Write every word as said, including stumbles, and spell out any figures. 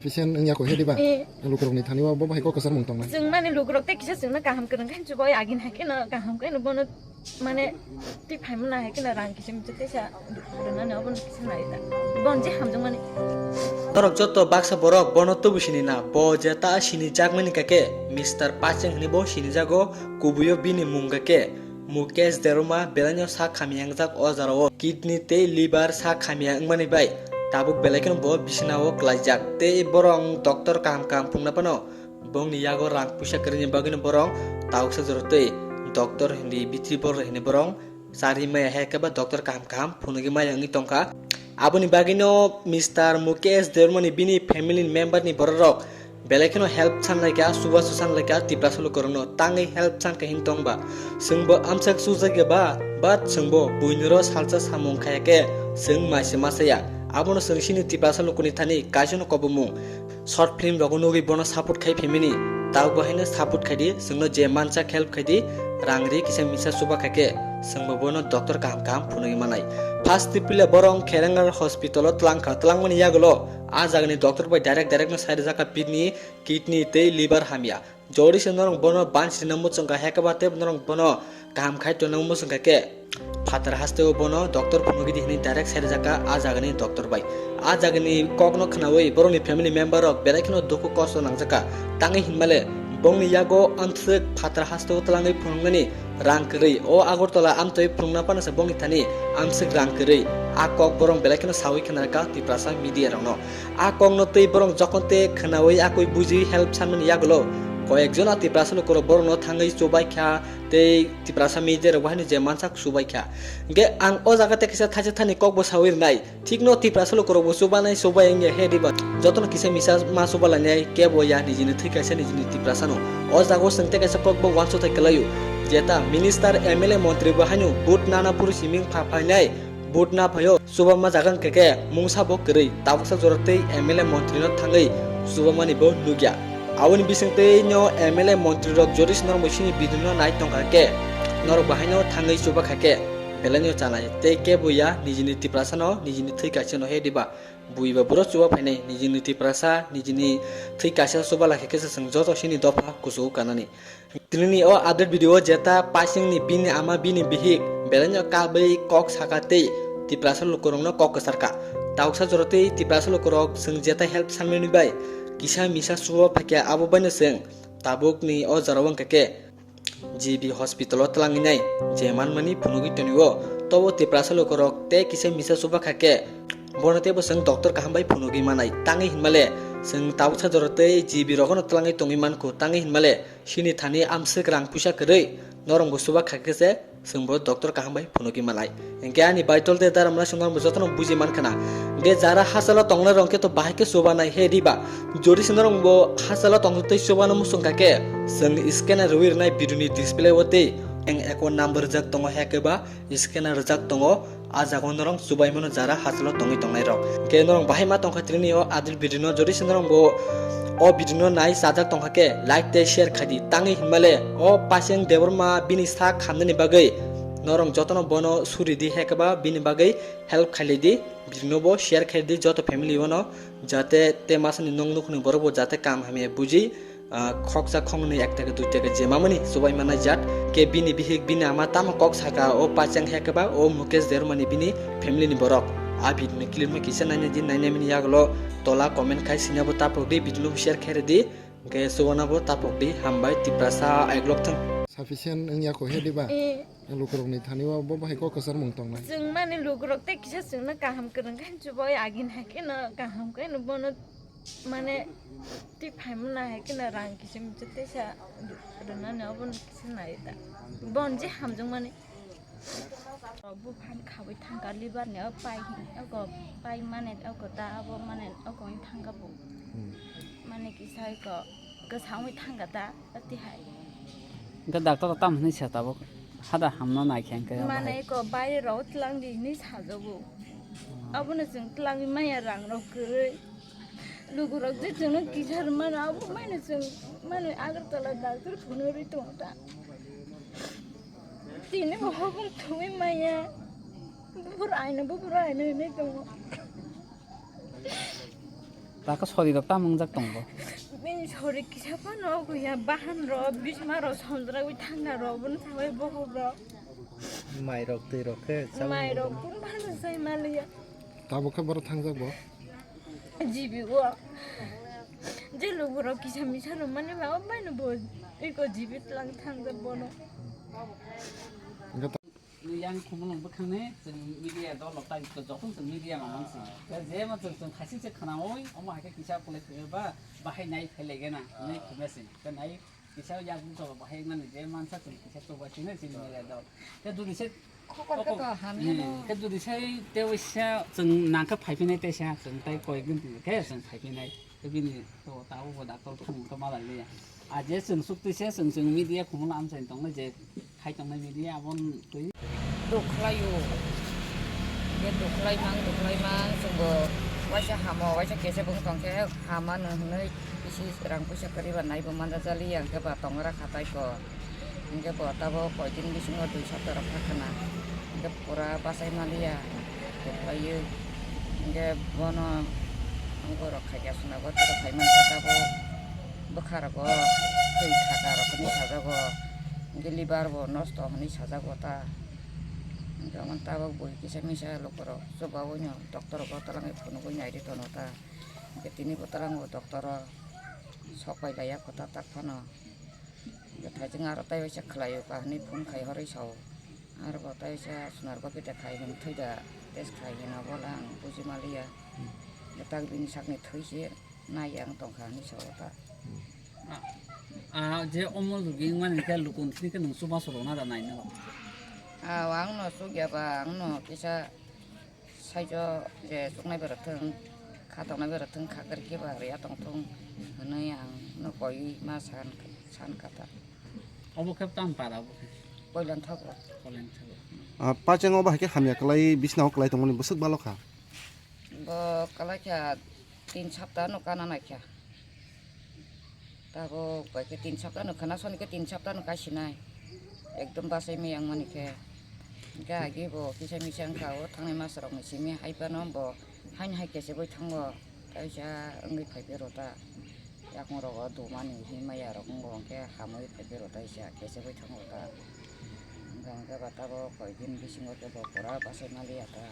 Patient wngya kho he diba? Eh. Lukurokni thani o bo bahai kok kwchar mung tongnai. Chwng mani lukurok tei kisa chwngno kaham kwrwng khe chubai agin hai kheno kaham khe no bono mane twi phaimana hai kheno rang kisa misa tesa rwnani obono kisa nai ta. Bon je hamjwk mani. Norok joto baksa borok bono tubu sini na, bo je ta sini jakmani kake Mister Pacheng hwnwi bo sini jago, kubuio bini mung kake Mukesh Debbarma belaino sak hamya wngjak o jorao kidney tei liver sak hamya wngmani bai tabuk belai kheno bo bisinao klaijak tei borong doctor kaham kaham phunukna phano bongni yago rang puisa kwrwini bagwino borong tabuksa jora tei doctor hindi bitri borok hini borong chari maya hai khe ba doctor kaham kaham phunugwi maya wngwi tongkha. Aboni bagwino Mister Mukesh Debbarmani bini family member ni borok rok belai kheno help sanlaikha, chubachu sanlaikha Tiprasa lukurokno tangwi help sankha hin tongba. Chwngbo amsak chujakya ba, but chwngbo buinoro salsa samung khayakhe chwng maise masaya. Abono chwng chini Tiprasa lukuni thani kaisano kobomung. Short film rogo nugwi bono support khai phaimani, tabuk bo haino support khaidi, chwngno je mansak help khaidi, rang ri kisa misa chuba khaikhe chwngbo bono doctor kaham kaham phunugwi manai. First tripile borong Kherengar hospital o twlangkha, twlangmani yagulo a jagani doctor bai direct direct no sai rwjakha bini kidney tei liver hamya. Jodi se norok bono bansirina muchungkha, hekaba tei norok bono kaham khai tongna muchungkha khe phatar hasteo bono doctor phunugwi di hwnwi direct sai rwjakha a jagani doctor bai. A jagani kokno khnaui borokni family member rok belai kheno dukhu kosto nangjakha. Tangwi hinmale bongni yago amswk phatar hasteo twlangwi phunuknani rang kwrwi. O Agartala amtwi phunukna phano se bongni thani amswk rang kwrwi. A kok borok belai kheno saui khna rwkha Tiprasa media rokno. A kokno tei borok jokhon tei khnaui akoi bujiui help sanmani yagulo koyekjon a Tiprasa lukurok borokno thangwi chubaikha tei Tiprasa media rok bo haino je mansak chubaikha. Hwnkhe ang o jaga tei kaisa thaisa thani kokbo saui rwnai, thikno Tiprasa lukurokbo chubanai chubai wngya he diba jotono kisa misa ma chubalainai kebo ya nijini thwi kaisa nijini Tiprasano. O jagao chwng tei kaisa kokbo uansukthai kwlaio, jeta minister, M L A, montri bo haino vote nana phuru siming pha phainai. Vote na phaio, chubama jaga wngkha khe mungsa bo kwrwi, tabuksa jora tei M L A montri no thangwi chubamani bo nukya. Aboni bisingtwi no M L A montri rok jodi se norok bo chini video no nai tongkha khe, norok bo haino thangwi chuba kha khe belai no chanai tei kebo ya nijini Tiprasa no nijini thwi kaisa no he diba, bui ba buro chuba phainai nijini Tiprasa nijini thwi kaisa chuba lai khe khe se chwng joto chini dopha kuchugo kanani. Tinini o update video o jeta Pachengni bini ama bini bihik belaino kabwi kok saka tei Tiprasa lukurokno kok kwcharkha. Tabuksa jora tei Tiprasa lukurok chwng jeta help sanmani bai kisa misa chuba phaikha abo baino chwng tabukni o jorao wngkha khe G B hospital o twlangwi nai je manmani phunugwi tonio tobo Tiprasa lukurok tei kisa misa chuba kha khe bono teibo chwng doctor kaham bai phunugwi manai tangwi hinmale chwng tabuksa jora tei G B rokno twlangwi tongwi mankho tangwi hinmale Chini thani amswk rang puisa kwrwi norok bo chuba kha khe se chwngbo doctor kaham bai phunugwi manai. Hinkhe ani baitol tei daramra se norok bo jotono buji mankhana. Hinkhe jara hachalo tongnai rok khe to bahai khe chubanai he diba. Jodi se norok bo hachalo tongtwi chubano muchung kha khe chwng scanner rwi rwnai video ni display o tei eng account number rijak tongo he khe ba scanner rijak tongo. A jaga o norok chubaimano jara hachalo tongwi tongnai rok. Hinkhe norok bahai ma tongkha tini o update video no, jodi se norok bo o video no nai chajak tongkha khe like tei share khaidi. Tangwi hinmale o Pacheng Debbarma bini sak hamnani bagwi norok jotono bono suri di, hekeba bini bagwi help khailai di. Video no bo share khaidi joto family o no, jate te masani nok nukhungni borok bo jate kam hamya buji. Ah, khoksa khoknwi ek taka dui taka je mamani chubai manai jat. Khe bini bihik bini ama tamo kok saka o Pacheng hekeba o Mukesh Debbarmani bini family ni borok. A video ni clip no kisa naina di, naina mini yagulo tola comment khai sina bo tapok di, video no share khairi di. Khe subana bo tapok di, hambai Tiprasa aiglok thang. Sufficient wngya kho he diba? Eh. Lukurokni thani o bo bahai kok kwchar mung tongnai. Chwng mani lukurok tei kisa chwngno kaham kwrwng khe chubai agin hai kheno kaham khe no bono Mane, twi phaimana hai kheno rang kisa misa teisa rwnani obono kisa nai ta. Bon je hamjakmani. Buphang khawi thangkha liver ni o pai hin, oko pai mane oko ta abo mane oko wng thangkha bo. Hmm. Mane kisa eko kwsa wngwi thangkha ta, atihai. Hwnkhe doctor rok tamo hinwi sa tabuk? Hada hamna naikhe hwnkhe. Mane eko baire rok tlang di hinwi sajago. Abono chwng tlangwi maya rang rok kwrwi. Lukurok je chwngno kisa rwmano, abo mano chwng mano Agartala doctor phunugwi tongo ta. Tini bo hokong thumwi maya. Buphuru aino, buphuru aino hinwi tongo. Taka sori rok tam wngjak tongo. Bini sori kisa phano kuya bahan rok, bisma rok, somjra wi thangna rok, bun sawi bohok rok. Mai rok, twi rok khe chang Mai rok, bun bhano sai maliya. Tabuk khe boro thangjak bo? Jibi o. Je lugu rok kisa misa rok mani ba, o bai no bo. Iko jibi tlang thangjak bono. Yang khumulwng bwkhakni chwng media dol rok tei jokhon chwng media mamang se. Khe je ma chwng chwng khaisi se khnaui, omo hai khe kisa pole phaiba, bahai nai phai lai gana, nai phai ma se. Khe nai kisa yak bwkha bahai mani je mansa chwng kisa chuba sini chwng media dol. Khe jodi se Khokor khe to hamya no. Hmm, khe jodi se te waisa chwng nang khe phai phinai te sa chwng tai koi din khe chwng phai phinai. Khe bini to tabo bo doctor thang khe malai liya. A je chwng suk twi se chwng chwng media khumulwng amchai tongnai je khai tongnai media abon twi. Dukhlaio. Khe dukhlai mang, dukhlai mang, chwngbo waisa hamo, waisa kese bwng tong khe hama nw hwnwi bisi rang puisa kwrwi ba naibo manja jali, ang khe ba tongra kha tai ko. Hwnkhe bo tabo koi din bisingo dui sapta rok kha khna. Hwnkhe pura bachai maliya, dukhlaiwi. Hwnkhe bono borok khaikya swnabo tei phai mankha tabo bwkha rogo twi khaka rok hwnwi sajago. Hwnkhe liver bo nosto hwnwi sajago ta. Hwnkhe omo tabok bui kisa misa lukurok chubaui no doctor rok o twlangwi phunugwi naidi tono ta. Hwnkhe tini bo twlango doctor o sok pai laiya kho ta tak phano. Hwnkhe thaijwng aro tei waisa khlaio kahini phone khai horwi sao. Aro bo tei waisa sunar bo kete khai hwn thwi da test khai hwn abo le ang buji maliya. Hwnkhe tak bini sakni thwi se nai ang tongkha hinwi sao ta. A, a, je omo logi wngmani khe lukun thini khe nwng chubachu rwna da naina rw? A, ang no chukya ba, ang no kisa saijo je chuknai berok thwng, kha tongnai berok thwng, kha kwrwi khe ba rwya tong thung hwnwi ang no koi ma san, san kha ta. Obo khe tamo para obo khe? Koilan thago. Koilan thago. Ah, pachengo bahai khe hamya kwlai, bisnao kwlai tongmani bwswk balo kha? Bo kwlai kha tin sapta no kana nai kha. Tabo bai khe tin sapta no khana soni khe tin sapta no kasinai. Ekdom bachai miyang mani khe. Hwnkhe agi bo kisa misa wngkha o thangnai mas rok ni simi hai phano bo haino hai kese bai thango. Kaisa wngwi phai phero ta. Yakung rogo dumani himaya rok wngbo hwnkhe hamwi phai phero ta isa kese bai thango ta. Hwnkhe hwnkhe ba tabo koi din bisingo khe bo pura bachai maliya ta.